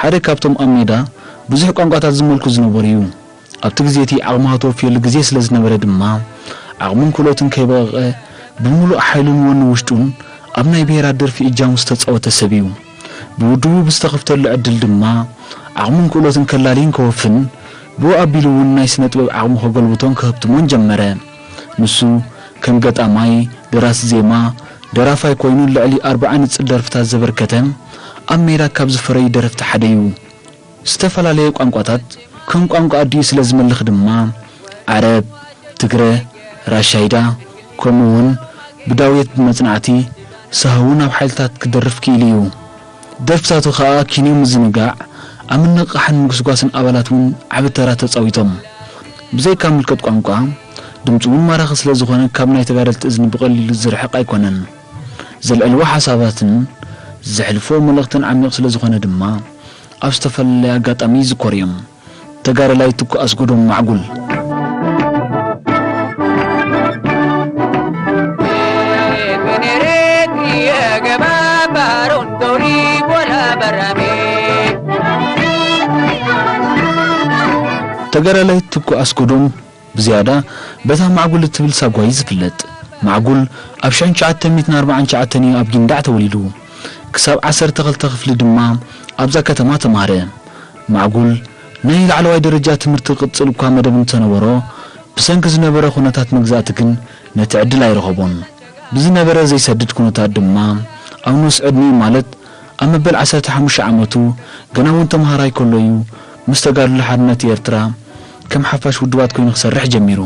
ሓደ ካብቶም ኣብ ሜዳ ብዙሕ ቋንቋታት ዝመልኩ ዝነበሩ እዩ። ኣብቲ ግዜ እቲ ዓቕሚ ሃተወፍየሉ ግዜ ስለ ዝነበረ ድማ፣ ዓቕሙን ክእለቱን ከይበቐቐ፣ ብምሉእ ሓይሉን ወኒ ውሽጡን ኣብ ናይ ብሄራት ደርፊ እጃሙ ዝተጻወተ ሰብ እዩ። ብውድቡ ብዝተኸፍተሉ ዕድል ድማ፣ ዓቕሙን ክእለቱን ከላልይን ከወፍን፣ ብኡ ኣቢሉ እውን ናይ ስነ ጥበብ ዓቕሙ ከጎልብቶን ከህብትሞን ጀመረ። ንሱ ከም ገጣማይ፣ ደራሲ ዜማ፣ ደራፋይ ኮይኑ ልዕሊ ኣርብዓ ንጽል ደርፍታት ዘበርከተ፣ ኣብ ሜዳ ካብ ዝፈረዩ ደረፍቲ ሓደ እዩ። ዝተፈላለየ ቋንቋታት ከም ቋንቋ ኣዲኡ ስለ ዝመልኽ ድማ፣ ዓረብ፣ ትግረ፣ ራሻይዳ፣ ከምኡ እውን ብዳውየት ብመጽናዕቲ ሳህውን ኣብ ሓይልታት ክደርፍ ክኢሉ እዩ። ደርፍታቱ ከኣ ኪንዮ ምዝንጋዕ፣ ኣብ ምንቕቓሕን ምጉስጓስን ኣባላት እውን ዓቢ ተራ ተጻዊቶም። ብዘይካ ምልከት ቋንቋ፣ ድምጹ እውን ማራኺ ስለ ዝኾነ ካብ ናይ ተጋደልቲ እዝኒ ብቐሊሉ ዝርሕቕ ኣይኮነን። ዘልዕልዎ ሓሳባትን ዘሕልፎ መልእኽትን ዓሚቕ ስለ ዝኾነ ድማ፣ ኣብ ዝተፈላለየ ኣጋጣሚ ይዝከሩ እዮም። ተጋዳላይ ትኩ ኣስጎዶም ማዕጉል። ተጋዳላይ ትኩ ኣስጎዶም ብዝያዳ በታ ማዕጉል እትብል ሳጓ እዩ ዝፍለጥ። ማዕጉል ኣብ ሽሕን ትሽዓተ ሚእትን ኣርባዓን ትሽዓተን እዩ ኣብ ጊንዳዕ ተወሊዱ። ክሳብ ዓሰርተ ክልተ ክፍሊ ድማ ኣብዛ ከተማ ተማህረ። ማዕጉል ናይ ላዕለዋይ ደረጃ ትምህርቲ ክቕጽል እኳ መደብ እንተነበሮ፣ ብሰንኪ ዝነበረ ኩነታት መግዛእቲ ግን ነቲ ዕድል ኣይረኸቦን። ብዝነበረ ዘይሰድድ ኩነታት ድማ፣ ኣብ ንኡስ ዕድሚኡ ማለት ኣብ መበል ዓሰርተ ሓሙሽተ ዓመቱ፣ ገና እውን ተምሃራይ ከሎ እዩ ምስ ተጋድሎ ሓርነት ኤርትራ ከም ሓፋሽ ውድባት ኮይኑ ክሰርሕ ጀሚሩ።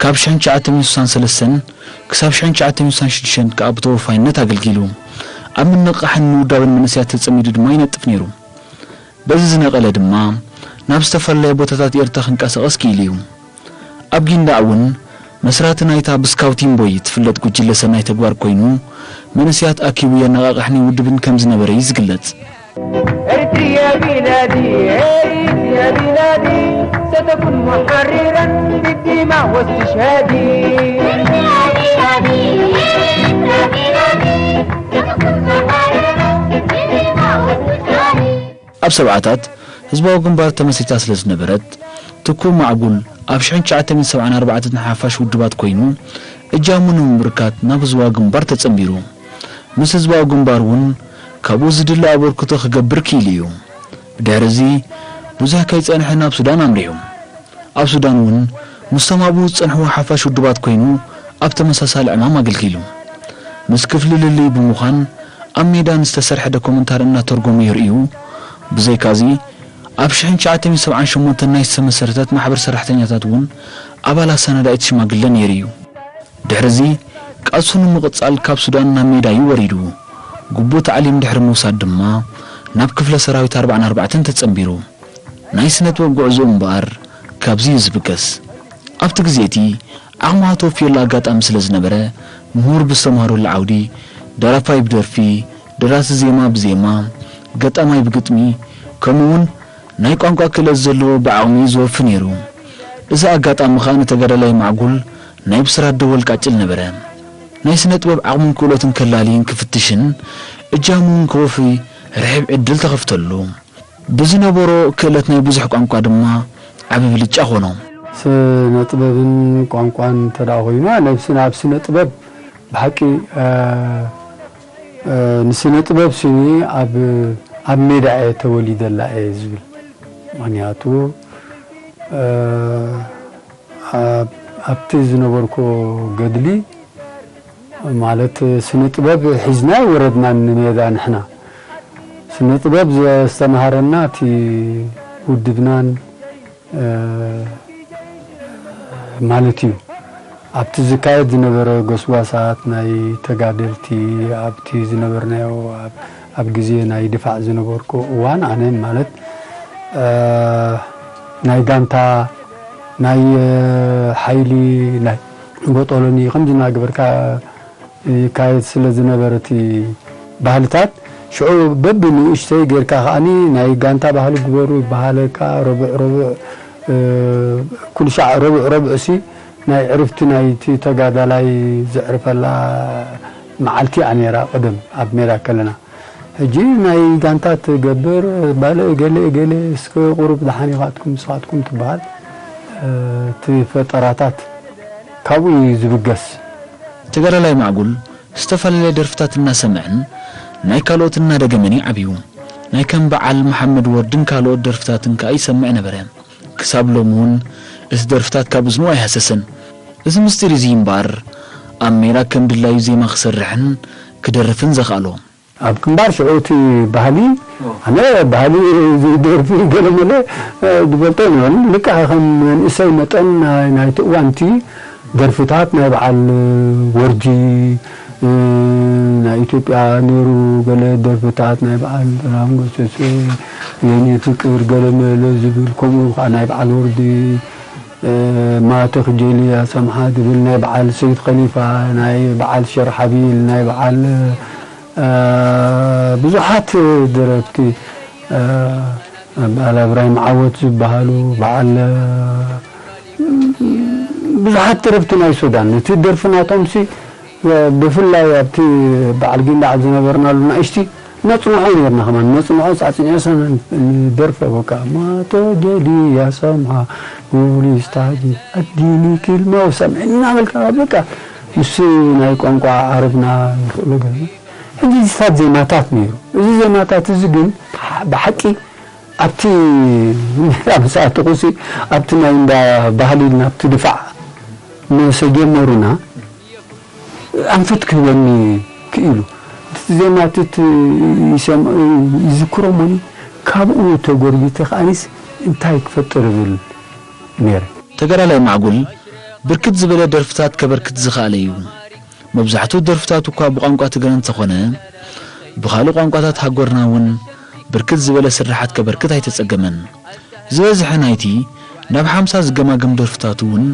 ካብ ሽሕን ትሽዓተ ሚእትን ስሳን ሰለስተን ክሳብ ሽሕን ትሽዓተ ሚእትን ስሳን ሽዱሽተን ከኣ ብተወፋይነት ኣገልጊሉ። ኣብ ምንቕቓሕን ምውዳብን መንእሰያት ተጸሚዱ ድማ ይነጥፍ ነይሩ። በዚ ዝነቐለ ድማ ናብ ዝተፈላለያ ቦታታት ኤርትራ ክንቀሳቐስ ክኢሉ እዩ። ኣብ ጊንዳዕ እውን መስራቲ ናይታ ብስካውቲን ቦይ ትፍለጥ ጉጅለ ሰናይ ተግባር ኮይኑ፣ መንእሰያት ኣኪቡ የነቓቕሕን ይውድብን ከም ዝነበረ እዩ ዝግለጽ። ኤርትርየ ቢላዲ፣ ኤርትርየ ቢላዲ፣ ሰተኩን መሓሪረን ብዲማ ወስትሸሃዲ። ኣብ ሰብዓታት ህዝባዊ ግንባር ተመስሪታ ስለ ዝነበረት፣ ትኩእ ማዕጉል ኣብ ሽሕን ትሽዓተ ሚእትን ሰብዓን ኣርባዕተን ሓፋሽ ውድባት ኮይኑ፣ እጃሙ ንምብርካት ናብ ህዝባዊ ግንባር ተጸንቢሩ። ምስ ህዝባዊ ግንባር እውን ካብኡ ዝድለ ኣበርክቶ ክገብር ክኢሉ እዩ። ብድሕሪ እዚ ብዙሕ ከይጸንሐ ናብ ሱዳን ኣምሪሑ። ኣብ ሱዳን እውን ምስቶም ኣብኡ ዝጸንሕዎ ሓፋሽ ውድባት ኮይኑ ኣብ ተመሳሳሊ ዕማም ኣገልጊሉ። ምስ ክፍሊ ልልይ ብምዃን ኣብ ሜዳ ንዝተሰርሐ ዶኩመንታሪ እናተርጎሙ የርእዩ። ብዘይካዚ ኣብ ሽሕን ትሽዓተ ሚእትን ሰብዓን ሸሞንተን ናይ ዝተመሰረተት ማሕበር ሰራሕተኛታት እውን ኣባል ኣሰናዳኢት ሽማግለ ነይሩ እዩ። ድሕሪ እዚ ቃልሱ ንምቕጻል ካብ ሱዳን ናብ ሜዳ እዩ ወሪዱ። ግቡእ ታዕሊም ድሕሪ ምውሳድ ድማ ናብ ክፍለ ሰራዊት ኣርባዓን ኣርባዕተን ተጸንቢሩ። ናይ ስነ ጥበብ ጉዕዞኡ እምበኣር ካብዚ እዩ ዝብገስ። ኣብቲ ግዜ እቲ ዓቕሙ ኣተወፍየሉ ኣጋጣሚ ስለ ዝነበረ፣ ምሁር ብዝተምሃረሉ ዓውዲ፣ ደራፋይ ብደርፊ፣ ደራሲ ዜማ ብዜማ፣ ገጣማይ ብግጥሚ፣ ከምኡ እውን ናይ ቋንቋ ክእለት ዘለዎ ብዓቕሚ እዩ ዝወፊ ነይሩ። እዚ ኣጋጣሚ ኸኣ ንተጋዳላይ ማዕጉል ናይ ብስራት ደወል ቃጭል ነበረ። ናይ ስነ ጥበብ ዓቕሙን ክእለቱን ከላልይን ክፍትሽን እጃሙ እውን ከወፊ ርሕብ ዕድል ተኸፍተሉ። ብዝነበሮ ክእለት ናይ ብዙሕ ቋንቋ ድማ ዓቢ ብልጫ ኾኖ። ስነ ጥበብን ቋንቋን እንተ ደኣ ኾይኑ፣ ኣነ ኣብ ስነ፣ ኣብ ስነ ጥበብ ብሓቂ፣ እ፣ እ፣ ንስነ ጥበብ ስኒ ኣብ፣ ኣብ ሜዳ እየ ተወሊደላ እየ ዝብል። ምኽንያቱ፣ እ፣ ኣብ፣ ኣብቲ ዝነበርኩ ገድሊ፣ ማለት ስነ ጥበብ ሒዝና ኣይወረድናን ንሜዳ ንሕና። ስነ ጥበብ ዘስተምሃረና እቲ ውድብናን፣ እ፣ ማለት እዩ። ኣብቲ ዝካየድ ዝነበረ ጎስጓሳት ናይ ተጋደልቲ፣ ኣብቲ ዝነበርናዮ፣ ኣብ፣ ኣብ ግዜ ናይ ድፋዕ ዝነበርኩ እዋን፣ ኣነ ማለት፣ እ፣ ናይ ጋንታ፣ ናይ፣ እ፣ ሓይሊ፣ ናይ ቦጦሎኒ ከምዚ እናገበርካ ይካየድ ስለ ዝነበረ እቲ ባህልታት፣ ሽዑ በብንእሽተይ ጌርካ ከኣኒ ናይ ጋንታ ባህሊ ግበሩ ይበሃለካ። ረቡዕ ረቡዕ፣ እ፣ ኩሉ ሻዕ ረቡዕ ረቡዕሲ ናይ ዕርፍቲ ናይቲ ተጋዳላይ ዘዕርፈላ መዓልቲ እያ ነይራ። ቀደም ኣብ ሜዳ ከለና ሕጂ ናይ ጋንታ ትገብር፣ ባለ እገሌ እገሌ እስከ ቁሩብ ደሓን ኢኻትኩም ንስኻትኩም ትበሃል። እቲ ፈጠራታት ካብኡ እዩ ዝብገስ። ተጋዳላይ ማዕጉል ዝተፈላለየ ደርፍታት እናሰምዐን ናይ ካልኦት እናደገመን እዩ ዓብዩ። ናይ ከም በዓል መሓመድ ወርድን ካልኦት ደርፍታትን ከኣ ይሰምዕ ነበረ። ክሳብ ሎሚ እውን እቲ ደርፍታት ካብ እዝኑ ኣይሃሰሰን። እዚ ምስጢር እዚ እምበኣር ኣብ ሜዳ ከም ድላዩ ዜማ ክሰርሕን ክደርፍን ዘኽኣሎ። ኣብ ግንባር ሽዑ እቲ ባህሊ፣ ኣነ ባህሊ፣ እዚ ደርፊ ገለመለ ዝፈልጦ ኣይነበርን። ልክዕ ከም መንእሰይ መጠን ናይ ናይቲ እዋን እቲ ደርፍታት ናይ በዓል ወርጂ ናይ ኢትዮጵያ ነይሩ፣ ገለ ደርፍታት ናይ በዓል ጥላሁን ገሰሰ፣ የኔ ፍቅር፣ ገለመለ ዝብል፣ ከምኡ ከዓ ናይ በዓል ወርዲ፣ ማተኽ ጀሊ ኣሰምሓ ዝብል፣ ናይ በዓል ሰይድ ከሊፋ፣ ናይ በዓል ሸርሓቢል፣ ናይ በዓል ብዙሓት ደረፍቲ፣ በዓል እብራሂም ዓወት ዝበሃሉ፣ በዓል ብዙሓት ደረፍቲ ናይ ሱዳን፣ እቲ ደርፊ ናቶምሲ ብፍላይ ኣብቲ በዓል ጊንዳዕ ዝነበርናሉ ናእሽቲ ነጽንዖ ነርና፣ ከማን ነጽንዖ፣ ጻጽንዮ ሰነ ንደርፎ፣ በቃ ማቶ ጀሊ ያሰምሃ ጉሊስታጂ ኣዲኒ ክልማው ሰምዕና በልካ፣ በቃ ምስ ናይ ቋንቋ ዓረብና ንኽእሎ ገለ ሕጂ ዝታት ዜማታት ነይሩ። እዚ ዜማታት እዚ ግን ብሓቂ ኣብቲ ሜዳ ምስ ኣተኹሲ ኣብቲ ናይ እንዳ ባህሊ ኢልና ኣብቲ ድፋዕ ምስ ጀመሩና ኣንፈት ክህበኒ ክኢሉ። እቲ ዜማታት ይሰምዑ ይዝክሮሞኒ ካብኡ ተጎርቢተ ከኣኒስ እንታይ ክፈጥር እብል ነይረ። ተጋዳላይ ማዕጉል ብርክት ዝበለ ደርፍታት ከበርክት ዝኸኣለ እዩ። መብዛሕትኡ ደርፍታቱ እኳ ብቋንቋ ትግረ እንተኾነ ብኻልእ ቋንቋታት ሃገርና እውን ብርክት ዝበለ ስርሓት ከበርክት ኣይተጸገመን። ዝበዝሐ ናይቲ ናብ ሓምሳ ዝገማገም ደርፍታቱ እውን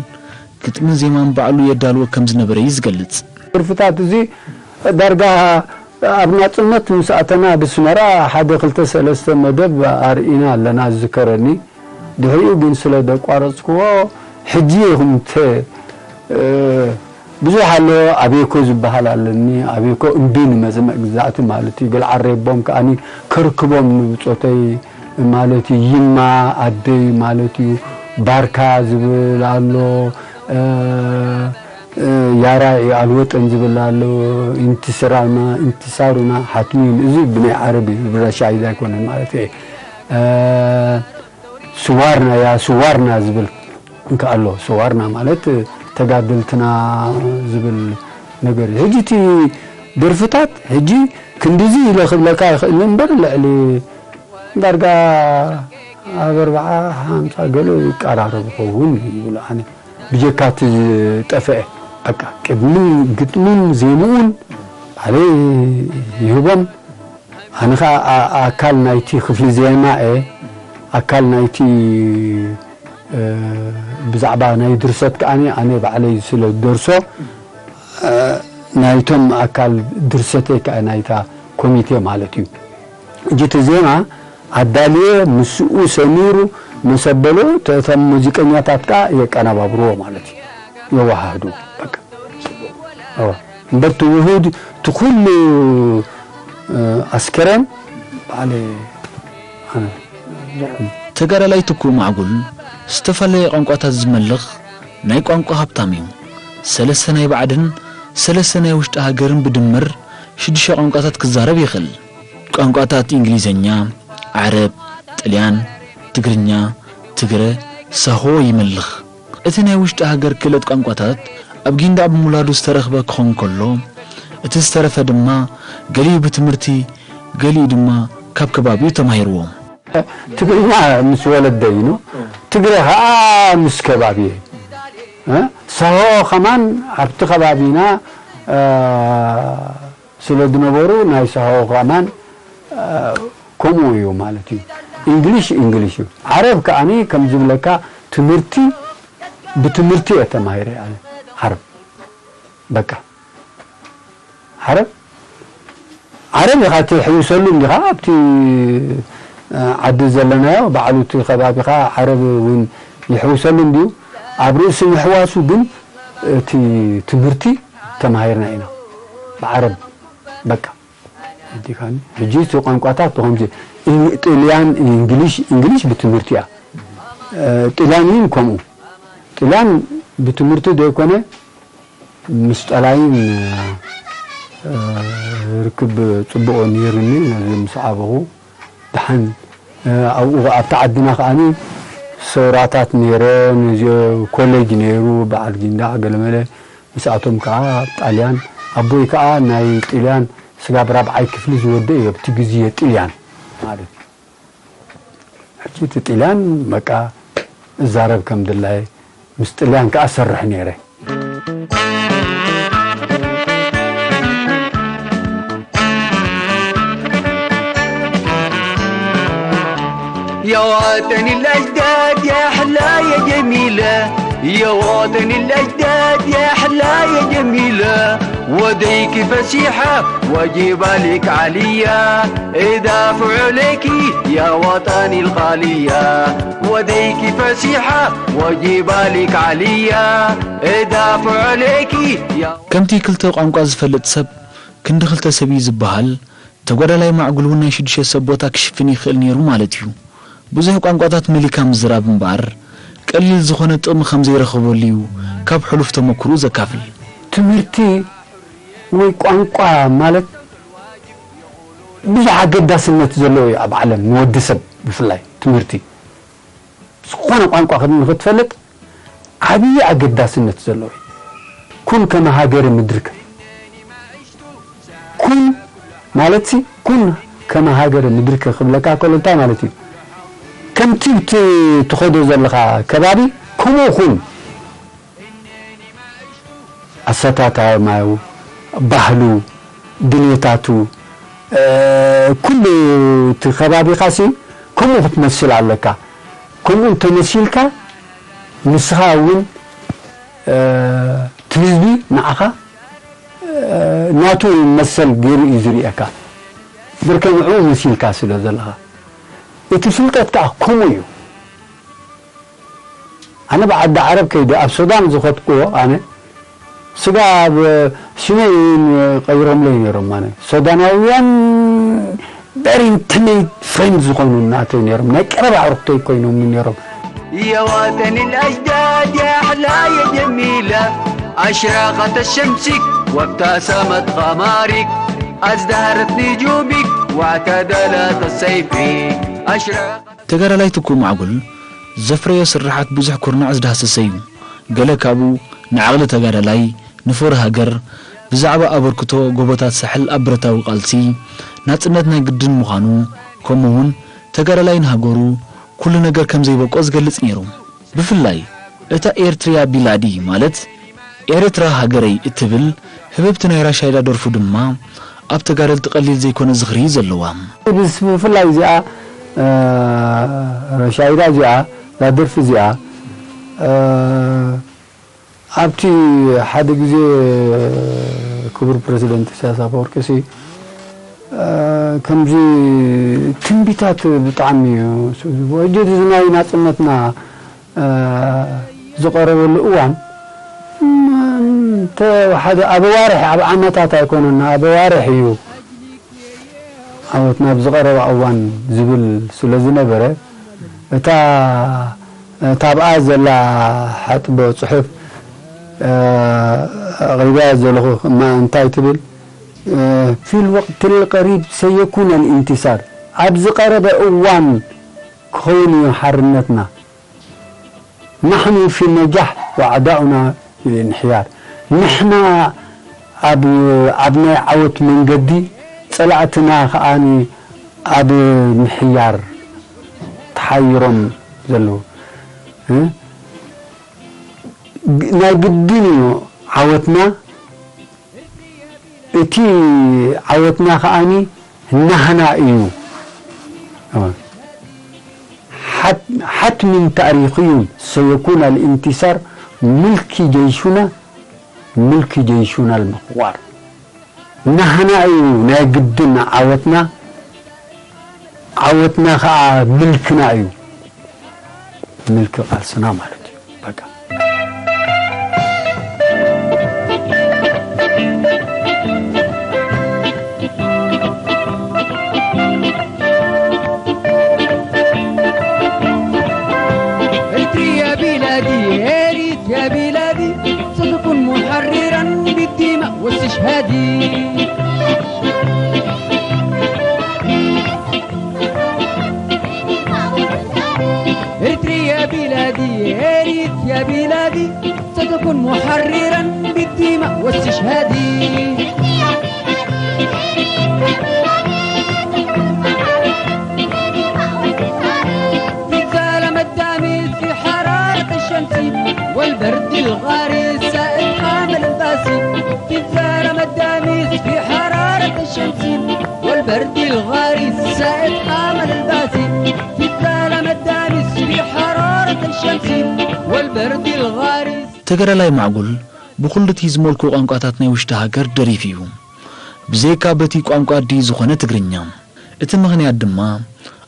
ግጥምን ዜማን ባዕሉ የዳልዎ ከም ዝነበረ እዩ ዝገልጽ። ደርፍታት እዚ ዳርጋ ኣብ ናጽነት ምስ ኣተና ኣብ ኣስመራ ሓደ ክልተ ሰለስተ መደብ ኣርኢና ኣለና ዝዝከረኒ። ድሕሪኡ ግን ስለ ዘቋረጽክዎ ሕጂ ኢኹም ተ ብዙሕ ኣሎ። ኣቤኮ ዝበሃል ኣለኒ። ኣቤኮ እምቢ ንመጽምዕ ግዛእቲ ማለት እዩ። ገልዓል ሬቦም ከኣኒ ከርክቦም ንብጾተይ ማለት እዩ። ይማ ኣደይ ማለት እዩ። ባርካ ዝብል ኣሎ። ያራ ኣልወጠን ዝብል ኣሎ። ኢንትስራና ኢንትሳሩና ሓትሚን እዚ ብናይ ዓረብ እዩ፣ ብረሻይድ ኣይኮነን ማለት እዩ። ስዋርና ያ ስዋርና ዝብል እንከ ኣሎ። ስዋርና ማለት ተጋደልትና ዝብል ነገር እዩ። ሕጂ እቲ ደርፍታት ሕጂ ክንድዚ ኢለ ክብለካ ይኽእል እምበር ልዕሊ ዳርጋ ኣብ ኣርብዓ ሓምሳ ገለ ይቀራረብ ይኸውን ይብል ኣነ። ብጀካ እቲ ዝጠፍአ በቃ ቅድምን ግጥሙን ዜምኡን ባዕለይ ይህቦም። ኣነ ኸዓ ኣካል ናይቲ ክፍሊ ዜማ እየ። ኣካል ናይቲ ብዛዕባ ናይ ድርሰት ከኣ ኣነ ባዕለይ ስለ ደርሶ ናይቶም ኣካል ድርሰተይ ከኣ ናይታ ኮሚቴ ማለት እዩ። ሕጂ እቲ ዜማ ኣዳልየ ምስኡ ሰሚሩ መሰበሉ እቶም ሙዚቀኛታት ከኣ የቀነባብርዎ ማለት እዩ። የወሃህዱ በቃ እምበር እቲ ውሁድ እቲ ኩሉ ኣስከሬን ባዕለ ተጋዳላይ ትኩእ ማዕጉል ዝተፈላለየ ቋንቋታት ዝመልኽ ናይ ቋንቋ ሃብታም እዩ። ሰለስተ ናይ ባዕድን ሰለስተ ናይ ውሽጢ ሃገርን ብድምር ሽዱሽተ ቋንቋታት ክዛረብ ይኽእል። ቋንቋታት እንግሊዝኛ፣ ዓረብ፣ ጥልያን፣ ትግርኛ፣ ትግረ፣ ሳሆ ይመልኽ። እቲ ናይ ውሽጢ ሃገር ክእለት ቋንቋታት ኣብ ጊንዳዕ ብምውላዱ ዝተረኽበ ክኸውን ከሎ፣ እቲ ዝተረፈ ድማ ገሊኡ ብትምህርቲ፣ ገሊኡ ድማ ካብ ከባቢኡ ተማሂርዎ። ትግርኛ ምስ ወለደይ ነው። ትግረ ኸዓ ምስ ከባቢ። ሳሆ ኸማን ኣብቲ ከባቢና ስለ ዝነበሩ ናይ ሳሆ ኸማን ከምኡ እዩ ማለት እዩ። እንግሊሽ እንግሊሽ እዩ። ዓረብ ከዓኒ ከም ዝብለካ ትምህርቲ ብትምህርቲ እየ ተማሂረ ኣነ ዓረብ በቃ ዓረብ ዓረብ ኢኻ ትሕውሰሉ እንዲኻ ኣብቲ ዓዲ ዘለናዮ ባዕሉ እቲ ከባቢኻ ዓረብ እውን ይሕውሰሉ እንዲዩ ኣብ ርእሲ ምሕዋሱ ግን እቲ ትምህርቲ ተማሂርና ኢና ብዓረብ በቃ ኣዲኻኒ። ሕጂ እቲ ቋንቋታት ብኸምዚ፣ እን-፣ ጥልያን፣ እንግሊሽ፣ እንግሊሽ ብትምህርቲ እያ። እ፣ ጥልያን እውን ከምኡ። ጥልያን ብትምህርቲ ዘይኮነ፣ ምስ ጠላይን፣ እ፣ ርክብ ጽቡቕ ነይሩኒ፣ ነዚ ምስ ዓበኹ። ደሓን፣ እ፣ ኣብኡ፣ ኣብቲ ዓድና ከኣኒ ሰውራታት ነይረ፣ ነዚ ኮሌጅ ነይሩ፣ በዓል ጊንዳዕ ገለመለ። ምስኣቶም ከኣ ጣልያን፣ ኣቦይ ከኣ ናይ ጥልያን ስጋብ ራብዓይ ክፍሊ ዝወደ እዩ፣ ኣብቲ ግዜ ጥልያን ማለት እዩ። ሕጂ እቲ ጥልያን በቃ እዛረብ ከም ድላየ፣ ምስ ጥልያን ከኣ ሰርሕ ነይረ። يا وطن الأجداد يا أحلى يا جميلة، يا وطن الأجداد يا أحلى يا جميلة، وديك فسيحة واجب عليك عليا، ادافع عليك يا وطني الغالية، وديك فسيحة واجب عليك عليا، ادافع عليك يا ከምቲ ክልተ ቋንቋ ዝፈልጥ ሰብ ክንዲ ክልተ ሰብ እዩ ዝበሃል፣ ተጓዳላይ ማዕጉል እውን ናይ ሽዱሽተ ሰብ ቦታ ክሽፍን ይኽእል ነይሩ ማለት እዩ። ብዙሕ ቋንቋታት መሊካ ምዝራብ እምበኣር፣ ቀሊል ዝኾነ ጥቕሚ ከም ዘይረኸበሉ እዩ ካብ ሕሉፍ ተመኩርኡ ዘካፍል። ትምህርቲ ወይ ቋንቋ ማለት ብዙሕ ኣገዳስነት ዘለዎ እዩ ኣብ ዓለም ንወዲ ሰብ ብፍላይ ትምህርቲ። ዝኾነ ቋንቋ ክድ-፣ ንኽትፈልጥ ዓብዪ ኣገዳስነት ዘለዎ እዩ። ኩን ከመ ሃገረ ምድርከ። ኩን ማለትሲ ኩን ከመ ሃገረ ምድርከ ክብለካ ከሎ እንታይ ማለት እዩ? ከምቲ እቲ ትኸዶ ዘለኻ ከባቢ ከምኡ ኩን። ኣሰታታዩ፣ ባህሉ፣ ድሌታቱ፣ እ፣ ኩሉ እቲ ከባቢኻሲ ከምኡ ክትመስል ኣለካ። ከምኡ እንተመሲልካ ንስኻ እውን፣ እ፣ እቲ ህዝቢ ንዓኻ፣ እ፣ ናቱ መሰል ገይሩ እዩ ዝርእየካ። ብርከ ንዕኡ መሲልካ ስለ ዘለኻ። እቲ ፍልጠት ከኣ ከምኡ እዩ። ኣነ ብዓዲ ዓረብ ከይደ ኣብ ሱዳን ዝኸድኩዎ ኣነ ስጋ ኣብ ሽመይ ቀይሮምለይ ነይሮም። ኣነ ሱዳናውያን በሪ እንተመይ ፍሬንድ ዝኾኑ ናተይ ነይሮም፣ ናይ ቀረባ ኣዕሩኽተይ ኮይኖም ነይሮም። يا وطن الأجداد يا أحلى يا جميلة، أشرقت الشمسك وابتسمت قمرك، أزدهرت نجومك واعتدلت السيف، أشرقت ተጋዳላይ ትኩእ ማዕጉል ዘፍረዮ ስርሓት ብዙሕ ኩርናዕ ዝዳህሰሰ እዩ። ገለ ካብኡ ንዓቕሊ ተጋዳላይ፣ ንፍቕሪ ሃገር፣ ብዛዕባ ኣበርክቶ ጎቦታት ሳሕል ኣብ ብረታዊ ቃልሲ፣ ናጽነት ናይ ግድን ምዃኑ፣ ከምኡ'ውን ተጋዳላይ ንሃገሩ ኩሉ ነገር ከም ዘይበቆ ዝገልጽ ነይሩ። ብፍላይ እታ ኤርትርያ ቢላዲ ማለት ኤርትራ ሃገረይ እትብል ህብብቲ ናይ ራሻይዳ ደርፉ ድማ ኣብ ተጋደልቲ ቀሊል ዘይኮነ ዝኽሪ እዩ ዘለዋ። ብፍላይ እዚኣ ራሻይዳ እዚኣ እዛ ደርፊ እዚኣ ኣብቲ ሓደ ግዜ ክቡር ፕረሲደንት ኢሳያስ ኣፈወርቂ ሲ ከምዚ ትንቢታት ብጣዕሚ እዩ ሕጂ እዚ ናይ ናፅነትና ዝቐረበሉ እዋን ሓደ ኣብ ኣዋርሕ ኣብ ዓመታት ኣይኮነን ኣብ ኣዋርሕ እዩ ዓወትና ኣብ ዝቐረባ እዋን ዝብል ስለ ዝነበረ እታ እታ ኣብኣ ዘላ ሓጥቦ ጽሑፍ ኣቕሪበያ ዘለኹ እማ እንታይ ትብል في الوقت القريب سيكون الانتصار ኣብ ዝቐረበ እዋን ክኸውን እዩ ሓርነትና نحن في النجاح وأعداؤنا في الانحيار ንሕና ኣብ ኣብ ናይ ዓወት መንገዲ ጸላእትና ከኣ ኣብ ምሕያር ተሓይሮም ዘለዉ ናይ ግድን እዩ ዓወትና እቲ ዓወትና ከኣ ናህና እዩ حتم تاريخي سيكون الانتصار ملك جيشنا ملك جيشنا المغوار ናህና እዩ ናይ ግድን ዓወትና ዓወትና ከኣ ምልክና እዩ ምልኪ ቃልስና ማለት እዩ በቃ واستشهادي. إريتريا بلادي، إريتريا بلادي، ستكون محررا بالدماء واستشهادي. في الظلام الدامس، في حرارة الشمس والبرد الغارس، سائل حامل الباس. في الظلام الدامس، في حرارة الشمس والبرد الغارس، سائل حامل الباس. في الظلام الدامس، في حرارة الشمس والبرد الغارس. ተጋዳላይ ማዕጉል ብኹሉ እቲ ዝመልኩ ቋንቋታት ናይ ውሽጢ ሃገር ደሪፉ እዩ። ብዘይካ በቲ ቋንቋ ኣዲ ዝኾነ ትግርኛ። እቲ ምኽንያት ድማ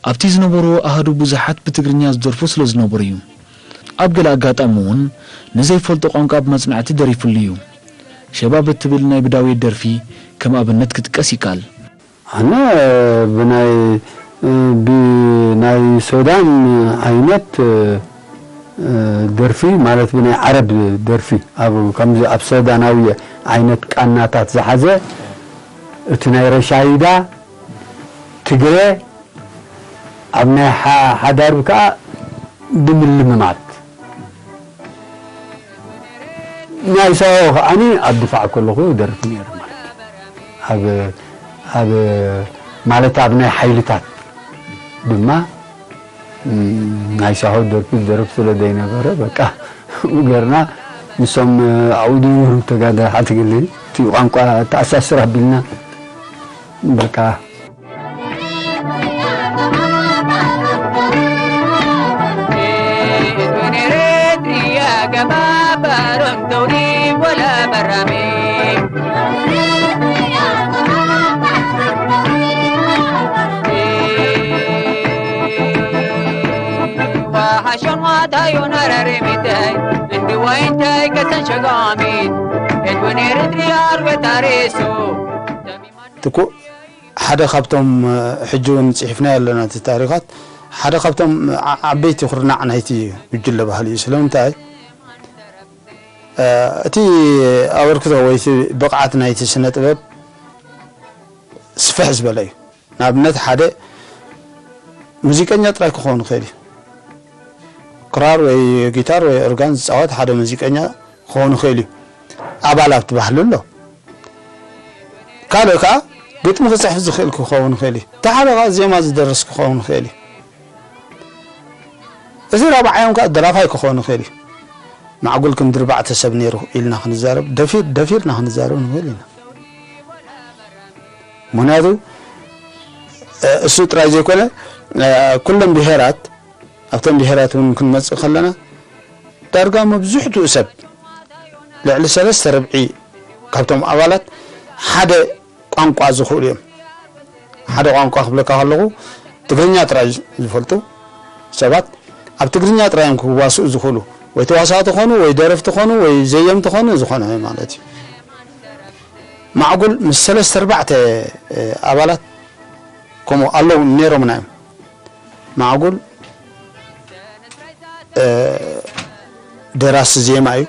ኣብቲ ዝነበርዎ ኣሃዱ ብዙሓት ብትግርኛ ዝደርፉ ስለ ዝነበሩ እዩ። ኣብ ገለ ኣጋጣሚ እውን ንዘይፈልጦ ቋንቋ ብመጽናዕቲ ደሪፉሉ እዩ። ሸባብ እትብል ናይ ብዳዊት ደርፊ ከም ኣብነት ክጥቀስ ይከኣል። ኣነ ብናይ ብናይ ሶዳን ዓይነት ደርፊ ማለት ብናይ ዓረብ ደርፊ ኣብ ከምዚ ኣብ ሶዳናዊ ዓይነት ቃናታት ዝሓዘ እቲ ናይ ረሻይዳ ትግረ ኣብ ናይ ሓ- ሓዳር ከዓ ብምልምማት ናይ ሳሆ ከዓኒ ኣብ ድፋዕ ከለኹ ደርፍ ነይረ ማለት እዩ። ኣብ ኣብ ማለት ኣብ ናይ ሓይልታት ድማ ናይ ሳሆ ደርፊ ዝደርፍ ስለ ዘይነበረ በቃ ገርና ንሶም ኣብኡ ዝነበሩ ተጋዳላይ ሓትግሊ እቲ ቋንቋ ተኣሳስር ኣቢልና በቃ ትኩእ ሓደ ካብቶም ሕጂ እውን ጽሒፍናዮ ኣለና እቲ ታሪኻት ሓደ ካብቶም ዓበይቲ ኩርናዕ ናይቲ ጉጅለ ባህሊ እዩ። ስለምንታይ እቲ ኣበርክቶ ወይ እቲ ብቕዓት ናይቲ ስነ ጥበብ ስፍሕ ዝበለ እዩ። ንኣብነት ሓደ ሙዚቀኛ ጥራይ ክኸውን ይኽእል እዩ። ክራር ወይ ጊታር ወይ ኦርጋን ዝፃወት ሓደ ሙዚቀኛ ክኸውን ይኽእል እዩ። ኣባል ኣብቲ ባህሊ ኣሎ። ካልእ ከዓ ግጥሚ ክፅሕፍ ዝኽእል ክኸውን ይኽእል እዩ። እቲ ሓደ ከዓ ዜማ ዝደርስ ክኸውን ይኽእል እዩ። እዚ ራብዓዮም ከዓ ደራፋይ ክኸውን ይኽእል እዩ። ማዕጉል ክንዲ ኣርባዕተ ሰብ ነይሩ ኢልና ክንዛረብ ደፊር ደፊርና ክንዛረብ ንኽእል ኢና። ምኽንያቱ እሱ ጥራይ ዘይኮነ ኩሎም ብሄራት ኣብተን ብሄራት እውን ክንመፅእ ከለና ዳርጋ መብዝሕትኡ ሰብ ልዕሊ ሰለስተ ርብዒ ካብቶም ኣባላት ሓደ ቋንቋ ዝኽእሉ እዮም። ሓደ ቋንቋ ክብለካ ከለኹ ትግርኛ ጥራይ ዝፈልጡ ሰባት ኣብ ትግርኛ ጥራይ እዮም ክዋስኡ ዝኽእሉ። ወይ ተዋሳእቲ ኾኑ ወይ ደረፍቲ ኾኑ ወይ ዘየምቲ ኾኑ ዝኾነ ማለት እዩ። ማዕጉል ምስ ሰለስተ ኣርባዕተ ኣባላት ከምኡ ኣለዉ ነይሮምና እዮም። ማዕጉል ደራሲ ዜማ እዩ፣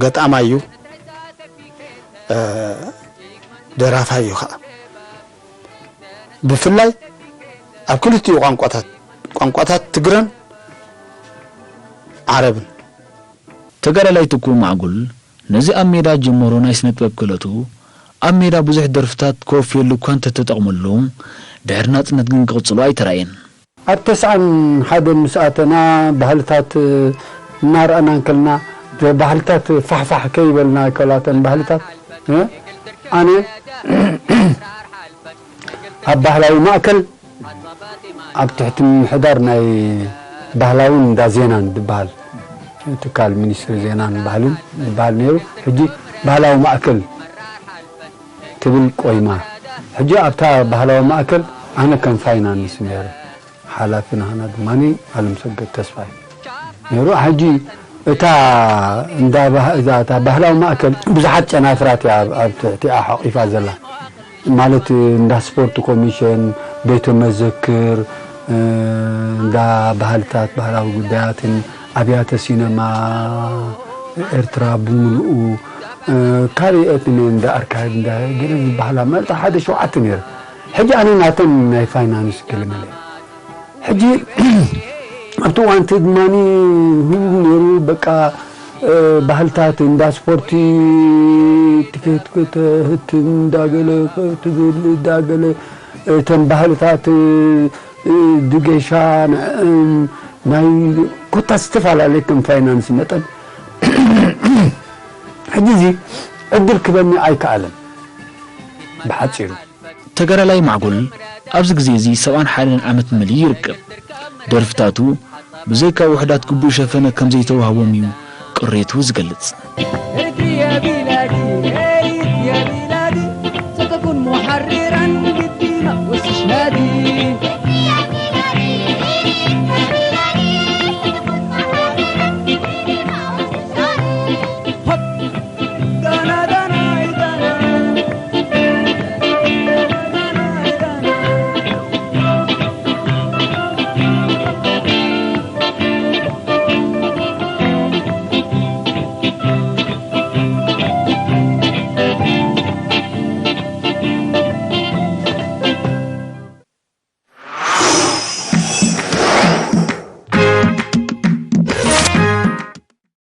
ገጣማይ እዩ፣ ደራፋይ እዩ ከዓ። ብፍላይ ኣብ ክልቲኡ ቋንቋታት ቋንቋታት ትግረን ዓረብን። ተጋዳላይ ትኩእ ማዕጉል ነዚ ኣብ ሜዳ ጀመሮ ናይ ስነ ጥበብ ክእለቱ ኣብ ሜዳ ብዙሕ ደርፍታት ከወፍየሉ እኳ እንተተጠቕመሉ ድሕሪ ናጽነት ግን ክቕጽሎ ኣይተራእየን። ኣብ ተስዓን ሓደን ምስ ኣተና ባህልታት እናረኣና እንከለና ባህልታት ፋሕፋሕ ከይበልና ከላተን ባህልታት ኣነ ኣብ ባህላዊ ማእከል ኣብ ትሕቲ ምምሕዳር ናይ ባህላውን እንዳ ዜናን ዝበሃል ትካል ሚኒስትሪ ዜናን ባህልን ዝበሃል ነይሩ። ሕጂ ባህላዊ ማእከል ትብል ቆይማ። ሕጂ ኣብታ ባህላዊ ማእከል ኣነ ከም ፋይናንስ ነይረ። ሓላፊ ናህና ድማ ኣለምሰገድ ተስፋይ ነይሩ። ሕጂ እታ እንዳ እዛ እታ ባህላዊ ማእከል ብዙሓት ጨናፍራት እያ ኣብ ትሕቲኣ ሓቂፋ ዘላ። ማለት እንዳ ስፖርት ኮሚሽን፣ ቤተ መዘክር፣ እንዳ ባህልታት ባህላዊ ጉዳያትን ኣብያተ ሲነማ ኤርትራ ብምልኡ ካልእ እትኒ እንዳ ኣርካይቭ እንዳ ገለ ዝበሃላ መርጣ ሓደ ሸውዓተ ነይረ። ሕጂ ኣነ ናተን ናይ ፋይናንስ ገለመለ። ሕጂ ኣብቲ እዋን እቲ ድማ ህቡብ ነይሩ። በቃ፣ እ፣ ባህልታት እንዳ ስፖርቲ፣ ትኬት ክትህት እንዳገለ ክትብል እንዳገለ፣ እተን ባህልታት፣ እ፣ ድገሻ፣ ንዕን ናይ ኮታ ዝተፈላለየ ከም ፋይናንስ መጠን። ሕጂ እዚ ዕድል ክበኒ ኣይከኣለን። ብሓጺሩ። ተጋዳላይ ማዕጎል ኣብዚ ግዜ እዚ ሰብዓን ሓደን ዓመት መሊኡ ይርከብ። ደርፍታቱ ብዘይካ ውሑዳት ግቡእ ሸፈነ ከም ዘይተዋህቦም እዩ ቅሬቱ ዝገልጽ። ارث يا بلادي، ارث يا بلادي، ستكون محررا بالدين واستشهادي.